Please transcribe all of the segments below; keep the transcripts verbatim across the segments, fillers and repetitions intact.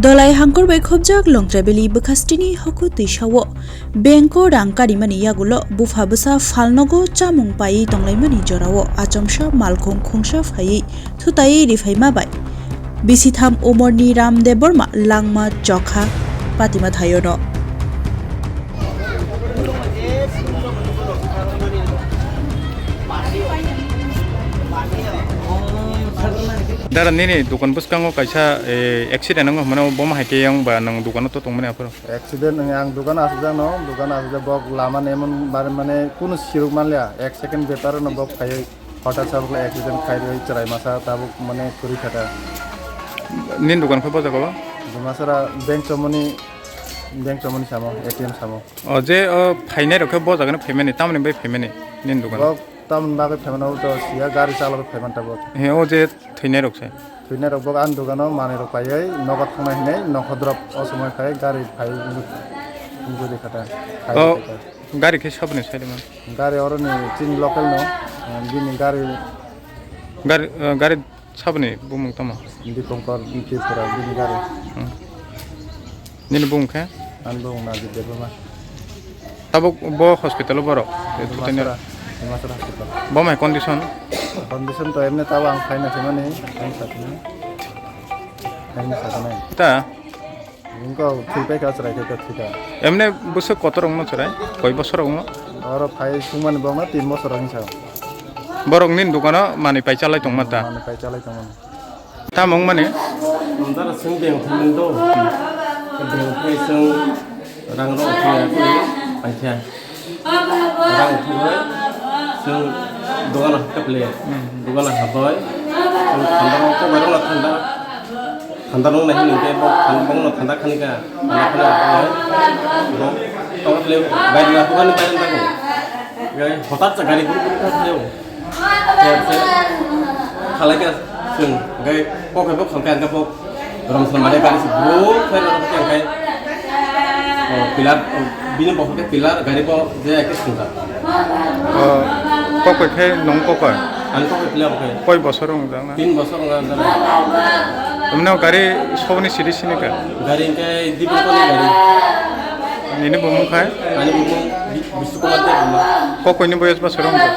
Dolai hangkor bai khobjak Longtraibeli bwkhastini hoku twisao bengko rang karimani yagulo bupha bwsa phalnogo chamung paiwi tonglaimani jorao achomsa malkhung khungsa phaiwi thutaiwi riphaima bai bisitham umorni Ram Debbarma langma chokha patima thaiono. Dara, nini dukan bwskango kaisa, eh, accident wngkha hwnmano, bomo hai khe yang ba nwng dukano to tongmani aphuru? Accident wngya, ang dukano asukjakno, dukano asukjak, bok lama nemon bare mane kunu siruk manliya, ek second bepar no bok phaiwi hotat sabuk accident khairwi chwrai masa tabuk mane kwrwi khata. Nini dukan khe bo jaga o? Dumasara bank chomoni, bank chomoni samo, A T M samo. O je o phainai rok khe bo jaga no phaimani, tamoni bai phaimani nini dukan? Bok tamoni bagwi phaimani, o to siya gari chalogwi phaiman tabuk. He, o je thwinai rok se? Thwinai rok bok ani dukano manwi rok paiwi nogo thangnai hinwi nokho drop o somoi phai gari phai wngwi, wngwi rikha ta, phai O, rikha ta. Gari khe saboni sailaimani? Gari oroni chini local no, eh, bini gari. Gari, eh, gari saboni bumung tamo? Dipankar Tripura bini gari. Hmm. Nini bumung khe? Ani bumung Najib Debbarma. Tabuk bo hospital o borok? Dimasara, Dimasara hospital. Bo mai condition? Condition to emni tabo ang phaina thwimani, ang sathini. Ang sathini. Ta? Wngkha thwi paikha, chwrai khe thwikha. Emni bwswk kotor wngno chwrai? Koi bosor wngno? Oro phai sungmani bokno tin bosor wngsa. Borok nini dukano manwi pai chalai tongma ta? Manwi pai chalai tongmani. Tamo wngmani? Dara chwng beng thangmani do. Beng thai chwng rang rok thwi ya thwi paikha. Rang thwi chwng dogano hakhe phle. Dogano habai. Chwng thanda rok kokbai rok thanda. Thanda rok nai hwnke bo thanda bokno thanda khani ka. Thanda khani habai. Bo tong phle bai na hokani bai na ko. Gai hotat sa gari guru guru kha thai. Khalai khe chwng, hwnkhe kok hai bo khalkhe hwnkhe bo rom slam mani gari se bro khe rom khe hwnkhe, o, pillar, o, bini bo hwnkhe pillar, gari bo je hai khe swngjak. O, kok hai khe nwng kok hai? Ang kok hai pillar bo khe. Koi bosor wng jak na? Tin bosor wng jak na. Emno gari soboni siri sini kha? Gari hwnkhe Dipin koni gari. Nini bumung khai? Ani bumung Bi-, Bisnu Kumar Debbarma. Kokoi ni boyos bosor wng jak?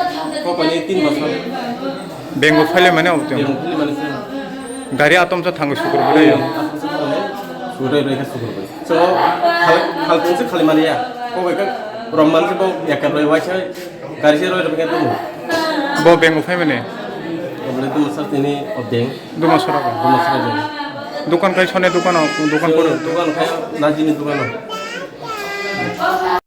Kokoi ni tin bosor. Bengo phailaimani obo tong? Bengo phailaimani se. Gari atomsa thango sukur bwrwi o? Atomsa thango, sukur bwrwi khe sukur bwrwi. So, khal-, khalphung se khali mani ya. Kokoi khe rom man se bo ekar rwi waisa gari se rwi rwi khe tumu. Bo bengo phaimani? Obo le tumu sir tini o beng. Duma sora ko? Duma sora beng. Dukan kai sone dukan o, dukan koro? Dukan kai najini dukan o.